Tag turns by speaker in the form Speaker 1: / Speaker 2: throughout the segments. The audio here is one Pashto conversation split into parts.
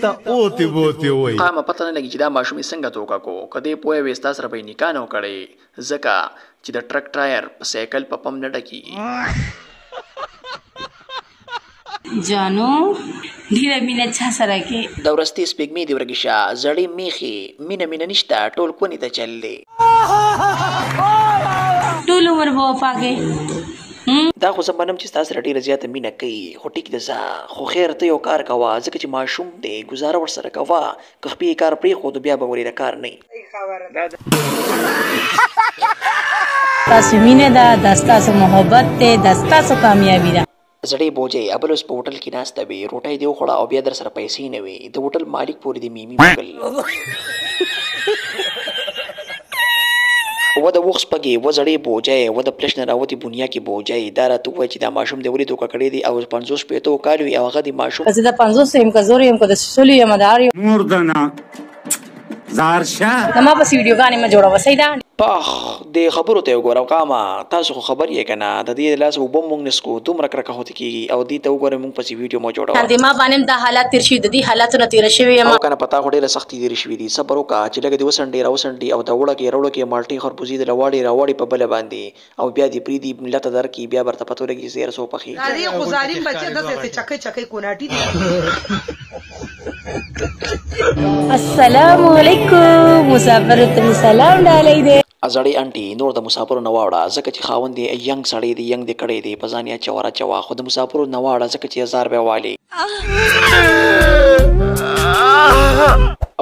Speaker 1: ته اوتې بوتې وایي.
Speaker 2: قامه پته نه لګي چې دا ماشوم یې څنګه دوکه کو، که دی پوه وي ستا سره به یې نکاح نه وه کړې، ځکه چې د ټرک ټایر په سایکل په پمپ نه ډکیږي.
Speaker 3: جانو ډیره مینه چا سره کې؟
Speaker 2: د ورستې سپېږمې دې ورکې شه، زړې میخې، مینه مینه نشته، ټول کونې ته چل دی.
Speaker 3: ټول عمر به وفا کې.
Speaker 2: دا خو زه منم چې ستا سره ډېره زیاته مینه کوي، خو ټیک ده ځه، خو خیر ته یو کار کوه، ځکه چې ماشوم دی، ګزاره ورسره کوه، که خپې یې کار پرېښودو بیا به ورې د کار نه وي.
Speaker 3: ستاسو مینه ده، دا ستاسو محبت دی، دا ستاسو کامیابي ده.
Speaker 2: زړې بوجۍ ابل اوس په هوټل کې ناسته وي، روټۍ دې وخوړه او بیا در سره پیسې نه وي، د هوټل مالک پورې دې میمي وکړل. و د وښ سپږې، و زړې بوجۍ، و د پلش نه راوتې بنیا کې بوجۍ، دا راته ووایه چې دا ماشوم دې ولې دوکه کړی دی او 50 شپېتو کالو وي او هغه دې ماشوم.
Speaker 3: که زه د 50 یم، که زرو یم، که د سلو یم، د هر یو.
Speaker 4: مور دنا زار شه.
Speaker 3: زما پسې ویډیوګانې مه جوړوه، صحیح ده؟
Speaker 2: پاخ دې خبرو ته وګوره قامه، تاسو خو خبر یې که نه، د دې د لاسه اوبه مونږ نه څکو، دومره کرکه خو ترې کېږي او دې ته وګوره مونږ پسې ویډیو مه جوړوه.
Speaker 3: دې ما باندې هم دا حالات تېر شوي، د دې حالاتو نه تېره شوې یم.
Speaker 2: او که نه په تا خو ډېره سختي تېرې شوې دي، صبر وکړه چې لږه دې وڅنډې راوڅنډې او دا وړکې راوړکې مالټې خربوزې د لواړې راواړې په بله باندې او بیا دې پرېږدي لته درکړي، بیا به درته پته ولګي چې زیره څو پخېږي.
Speaker 5: دا دې خو ظالم بچی داسې چکۍ چکۍ کوناټي دي.
Speaker 3: السلام علیکم، مسافر ته مې سلام ډالۍ دی.
Speaker 2: زړې انټي نور د مسافرو نه واوړه، ځکه چې خاوند دې ینګ سړی دی، ینګ دې کړی دی، په ځان یې اچوه راچوه، خو د مسافرو نه واړه ځکه چې ازار به والي.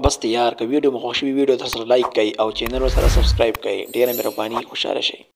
Speaker 2: بس دی یار، که ویډیو مو خوښ شوي ویډیو در سره لایک کړئ او چینل ورسره سبسکرایب کړئ. ډېره مهرباني، خوشحاله شئ.